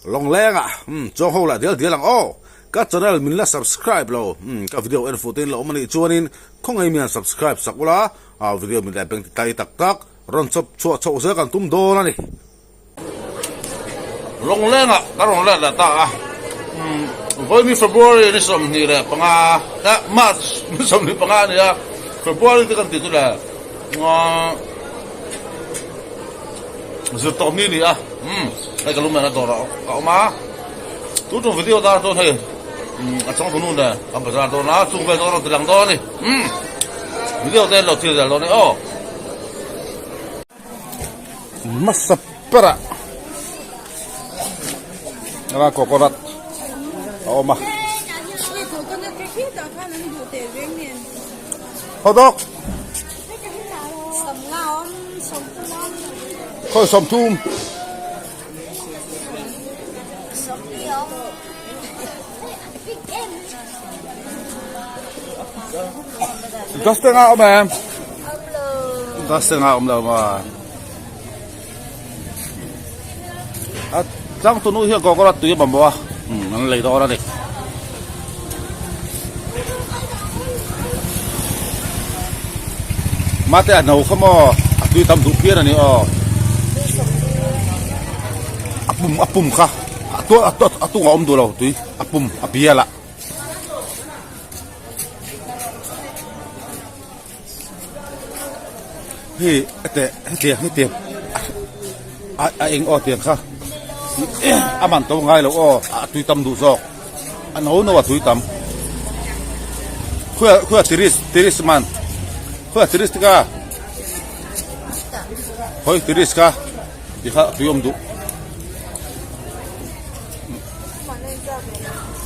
Lawngleng ah umm chuang ho lah dial dial ang aw. Ka channel min la subscribe lo umm ka video en fuh te in la awm a nih chuanin khawngaih mian subscribe sak ula ah video min la beng ti tai tak tak rawn chawp chhuah chhoh zel kan tum dawn a ni. Lawngleng ah ka rawn let leh ta a umm vawiin February ni 25 eh March ni 25 a ni a February te kan tih chu le ahh. Zir tawp ni ni a umm hei ka lunglen a dawr ah ka awm a tu tum video tan chuan hei umm a changtu nu nen kan bazar dawn a chung vel dawn a rawn ti lang dawn a ni umm video te an lo thil zel dawn a ni aw. Hmasa ber ah a coconut a awm a. Hawdawk. Khawi 30. Dust nga awm em? Dust nga awm lo ma. A changtunu hian coconut tui a mamawh a, an lei dawn a ni. Mate a no kha maw a tui tam duh phian a ni aw. A pum a pum kha a tu a a tung a awm duh lo tui a pum a bial ah. Hei hete hetiang hetiang a a eng aw tiang kha a man to ngai lo aw a tui tam duh zawk a no no a tui tam khuia khuia tiris tiris man khuia tiris te ka hawi tiris kha ti kha a tui awm duh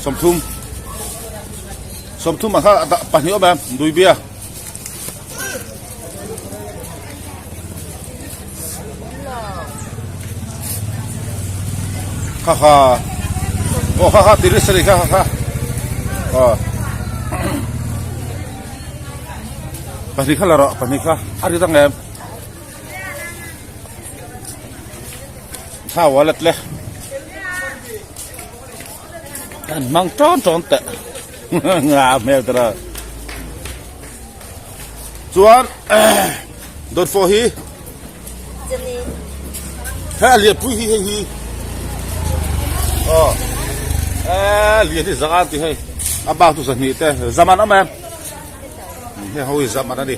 30 30 ah kha pahnih awm em duibia. Kha kha aw kha kha tiris a ni kha kha kha aw pahnih kha la rawh pahnih kha a ri dang em kha wallet le kan hmang tawn tawn teh nga hmel tara chuan dawt fawh hi he a lian pui hi hei hi aw e lian hi zanga an ti hei a bak chu zahnih te zaman awm em hei ho hi zaman a ni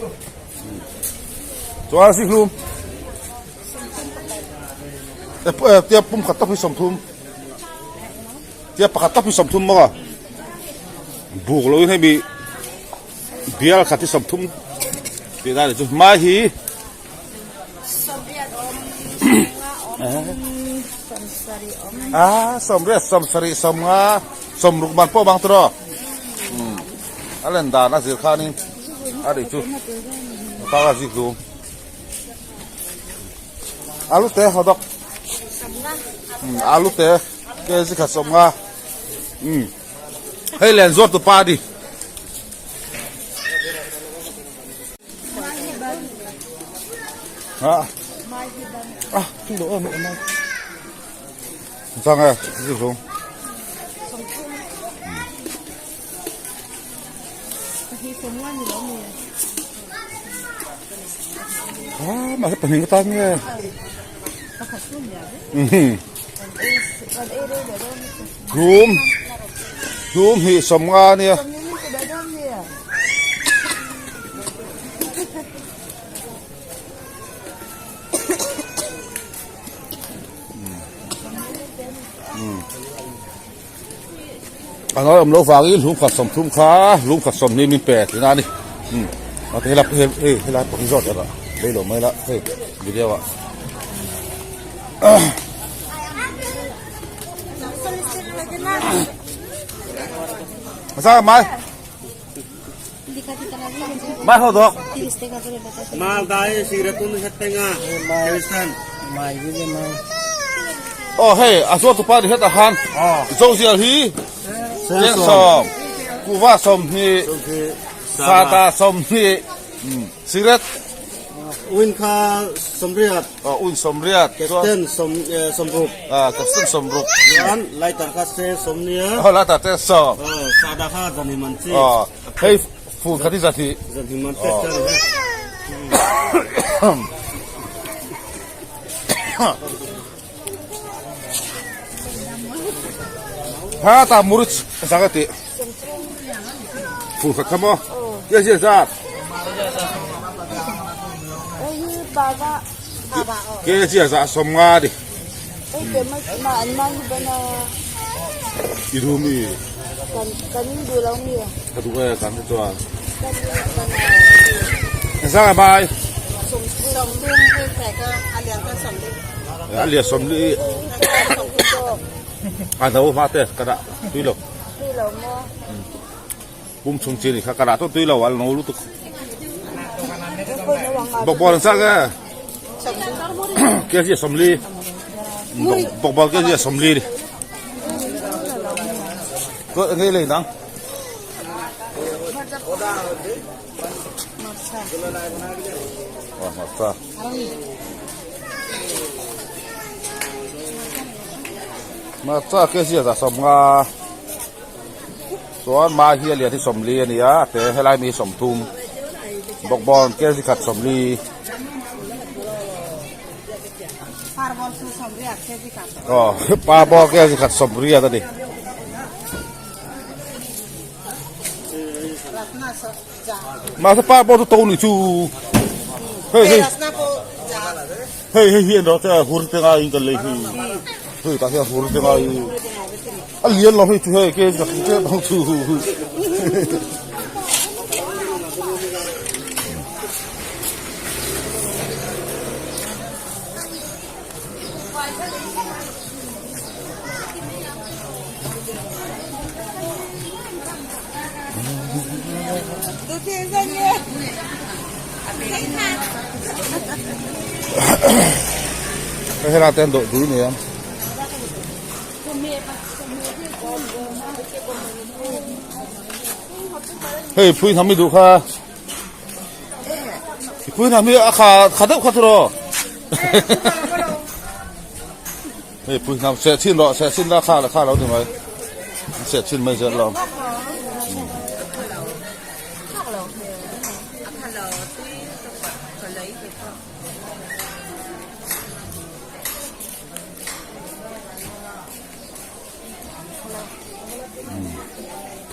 chuan zikhlum tia pum khat tak hi 30 tia pakhat tak hi 30 maw buk lo in hei mi Bial khat hi 30 tih dan chu hmai hi a 80 70 50 60 man pawh bang tawh a len dan a zir khanin a ri chu ta a zik dum alu te hawdawk alu te kg khat 50 Hei len zawt tu pa ni. Ah. Ah, tu lo em em. Chang e, gì không? Ah, mà cái pahnih ka tan nge. Mhm. Hlum hlum hi 50 a nia. A nawi awm loh vangin hlum khat 30 kha hlum khat 20 min pe tihna a ni. Helai hei helai pawh hi zawt erawh lei lo mai la hei video ah. Sao mai? Mai ho dok. Mal dai siratun hettenga. Pakistan. Mai gi mai. Oh hey, a zo tu pa ni heta han. Zo zial hi. Cheng som. Kuva 20. Sata 20. Cigarette. Win kha sawmriat. Aw win sawmriat. Captain sawm sawmruk. Ah captain sawmruk. Chuan lighter kha cheng sawmnia. Aw lighter cheng sawm. Aw sada kha zanhim an chi. Aw hei fur khat hi zahnih. Zanhim an test kha ni hei. Ha ta murich zak a tih. Fur khat kha maw? Ke zia zat. Ke zia za som nga di. I du mi. Ka du e kan chuan. Zang a bai. A lia som li. A no hma te ka dah tui lo. Pum chung chi ni kha ka dah tawh tui lo a no lutuk. Bawkbawn an chak e. Kg 40. Bawkbawn kg 40 ni. Ko nge lei nang. Hmarcha. Hmarcha kg za 50. Chuan mai hi a lian hi 40 a ni a, te helai mi hi 30. Bawkbawn kg khat 40. Aw parbawl kg khat 80 a ni. Mahse parbawl chu to ni chu hei hei hei hei hi an rawh che hur te ngaiin kan lei hi hei tah hian hur te ngaiin a lian lo hei chu hei ke ke bang chu. Hei helai te hian dawh dui nia. Hei phui hnam i duh kha. Phui hnam hi a kha kha deuh kha chu rawh. Hei pui hnam seh chin rawh seh chin la kha la kha lo ni mai seh chin mai zel lo.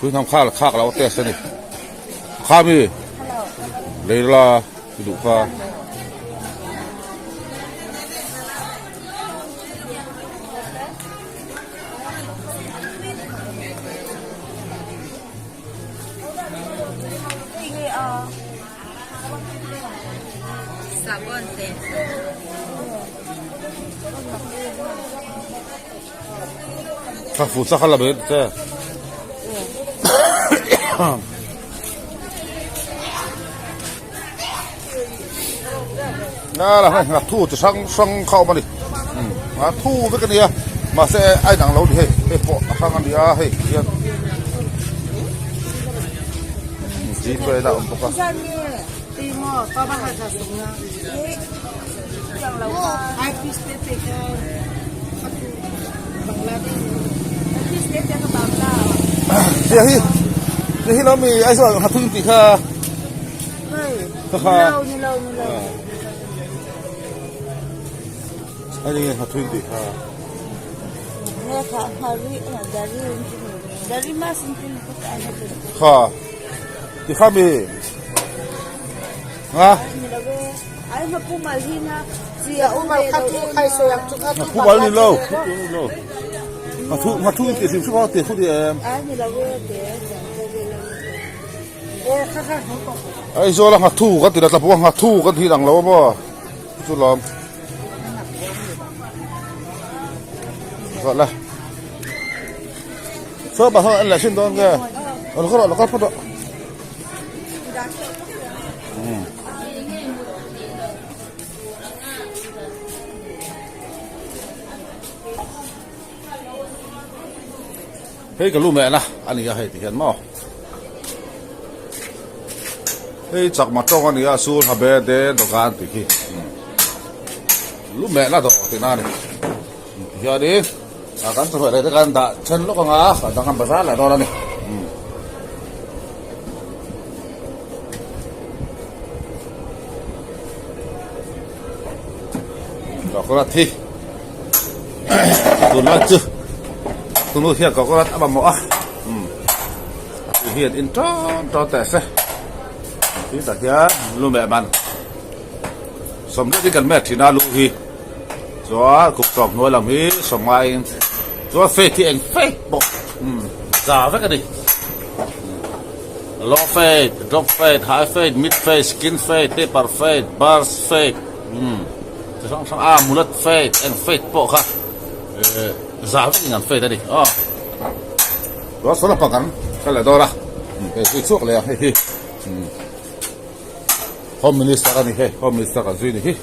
Pui hnam kha la khak lo test a ni. Kha mi lei la duh kha. Kha fu chak a la mai che. Na la hei ngah thu chi hrang hrang kha awm a ni ngah thu vek a nia mahse a inang lo ni hei hei pawh a hrang a nia hei hian g pay na awm bawk a. Zia hi zia hi lo mi Aizawl ngah thu in tih kha. Ni lo ni lo ni lo. Ai nge ngah thu in tih kha. Nge kha ngari dari dari mas in tin ko ta na tin. Kha ti kha mi nga. Ni lo ve. Ai ma pu mal hi na chia u mal kha thu khai so yak chu kha thu mal ni lo ni lo. Ngah thu ngah thu in ti sim sim ti khu di em. Ai ni lo ve te Aizawl a nghathu kan ti la tlapawh a nghathu kan tih ang lo a maw chu lawm zawh le saw bah sawn an leh thin dawn nge lo kal rawh lo kal phawt rawh Hei ka lu meh na a ni a hei ti hian maw. Hei chakma tawng a ni a sur ha be de dawhkan tih khi lu mehna dawr tihna a ni. Tihianin kan chawhmeh leh te kan dah then lawk ang a a dang kan bazar leh dawn a ni. Coconut hi tunlai chu tunu hian coconut a mamawh a a tui hian in tawn tawn teh se ti tak hian lu meh man sawmriat hi kan met thin a lu hi chuan kut tawp hnuai lam hi sawmngaiin chuan fate hi eng fate pawh za vek a ni. Low fade, drop fade, high fade, mid fade, skin fade, taper fade, burst fade, chi hrang hrang a mullet fade eng fade pawh kha za vek in an fade a ni aw. Chuan saw lampang kan kal leh dawn a, hei zui chhuak leh ang hei hi Home Minister a ni hei, Home Minister kan zui ni hi.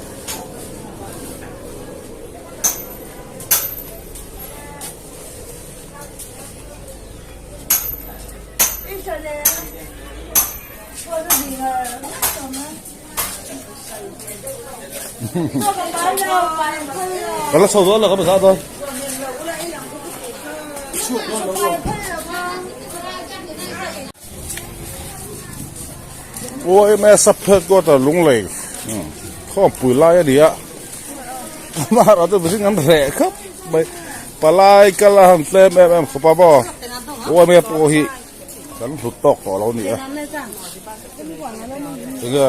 Ka la chho dawn lo ka bazar dawn. OMS sub headquarter Lunglei khawmpui lai a ni a amaherawhchu mihring an reh khawp mai. Palai kal a han tlem em em khawp a maw uame pawh hi kan hlut tawk tawh lo ni a enge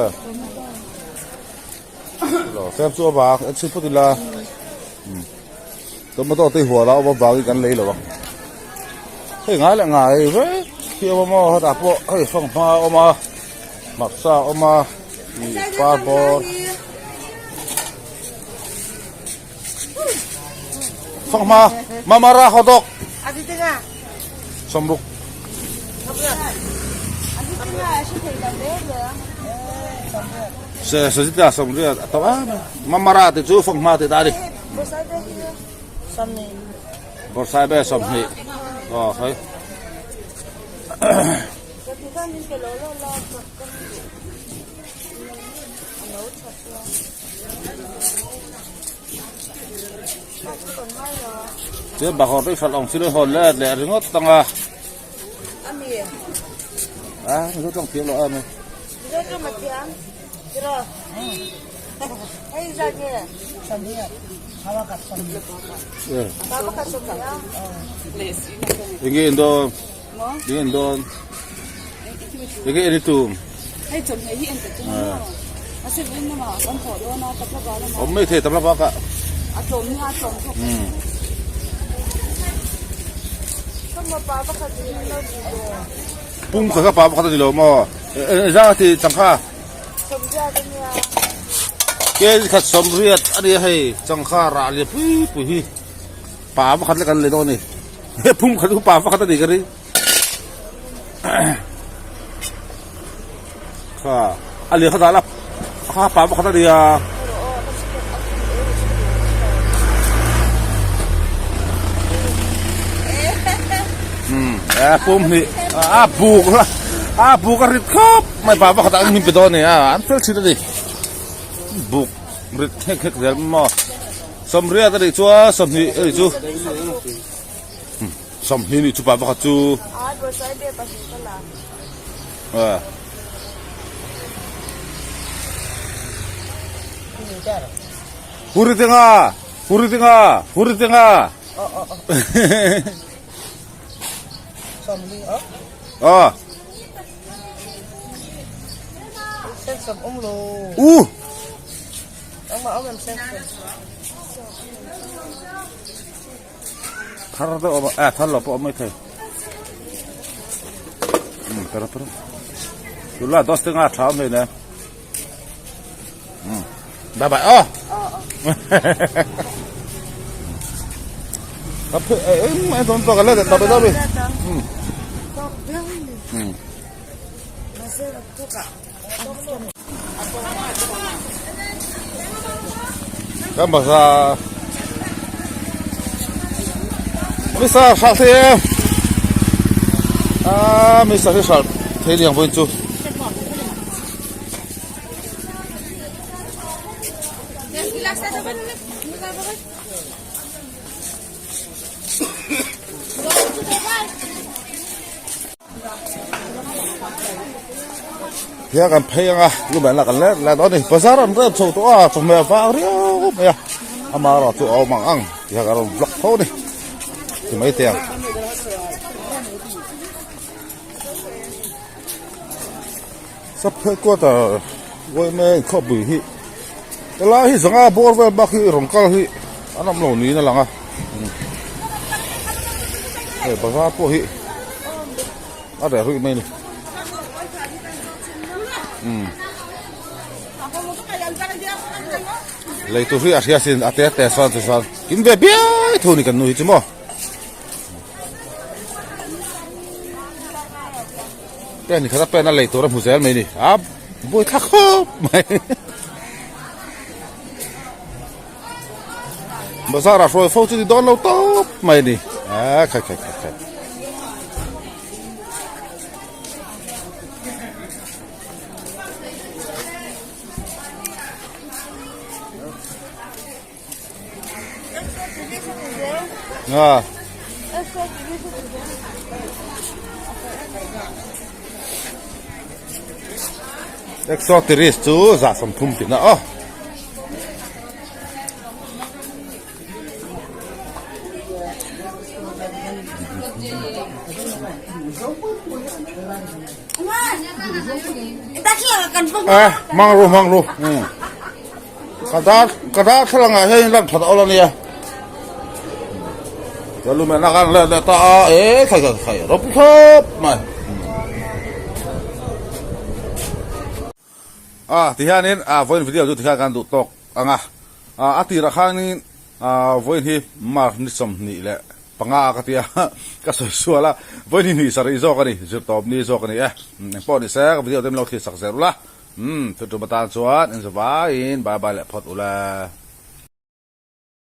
lo tlem chu avang en chhin phawt ila tomato te hual a awm avangin kan lei lo ang hei ngai leh ngai vek hi a awm a maw hetah pawh hei fanghma a awm a hmarcha a awm a ih parbawr. Fanghma Mamara hotdog sawmruk. Se sazita sawmriat a to em a Mamara tih chu fanghma tih ta a ni. Bawrhsaibe 20 aw hei. Chuan bahawr te hralh awm si lo hawn let leh ringawt tang a. A mizo tawng thiam lo em e. Mizo tawng a thiam tiraw. Hei zat nge. Enge in dawn? Enge in dawn? Enge en i tum? Hei chawhmeh hi en ta tum a maw? A se vawiin lamah kan thawh dawn a, tabla ba lamah. Awm mai thei tabla bak ah. A tlawm nia a tlawm thawk. Pum kha kha pa pakhat a ni lo maw? Engzah a ti changkha? Sawmriat a nia. Kg khat sawmriat a nia hei changkha rah lian pui pui hi pa pakhat lek an lei dawn a ni. He phum khat chu pa pakhat a ni ka ring. Kha a lian kha dah la kha pa pakhat a nia. E pum hnih a buk la a buk a rit khawp mai pa pakhat ah an hnim pe dawn a ni a an fel thin a ni buk rit khek khek zel maw sawmriat a nih chuan sawmhnih a nih chu. 20 nih chu pa pakhat chu Huri tenga huri tenga huri tenga Ờ. U. Thar deuh awm a eh thar lo pawh awm maithei um tara tara tunlai dos te nga tha awm hleinem um bye bye aw ka phe eh em dawn tawh ka let ta ta bi um um Kan bazar Misa hralh thei em a Misa hi hralh thei liang vawiin chu. Hian kan phei anga lumen lah kan let leh dawn a ni. Bazar an rem chho tawh a chawhmeh vang riau mai a amaherawh chu a awm ang ang tih kha ka rawn vlog tho a ni ti mai teh ang. Sub headquarter Uaime inkhawpui hi helai hi zanga bawr vel bak hi rawn kal hi an awm lo niin a lang a hei bazar pawh hi a reh ruih mai a ni umm lei tur hi a hria sin a te te sawn chu sawn kim ve biai thu ni kan nu hi chu maw. Pen khat a pen a lei tur a hmu zel mai ni a buai thla khawp mai bazar ah hruai fo chu ni dawn lo tawp mai ni a khai khai khai khai. A. Exotiris chu 30 tihna aw. Eh, mang ru mang ru. Hmm. Ka dar ka dar thlalangah hian lan that awl a nia. Chuan lumen a kan let leh ta a e khai khai khai rawp khawp mai. A ti hianin a vawiin video chu tikhian kan duh tawk ang a. A tirah khanin vawiin hi March ni 20 leh panga ka tia ka sawi sual a vawiin hi hnih sarih zawk a ni zirtawp ni zawk a ni e. Engpawh ni se ka video te min lo thlir sak zel ula. Umm, thu tum atan chuan inzavaiin bye bye leh phawt ula.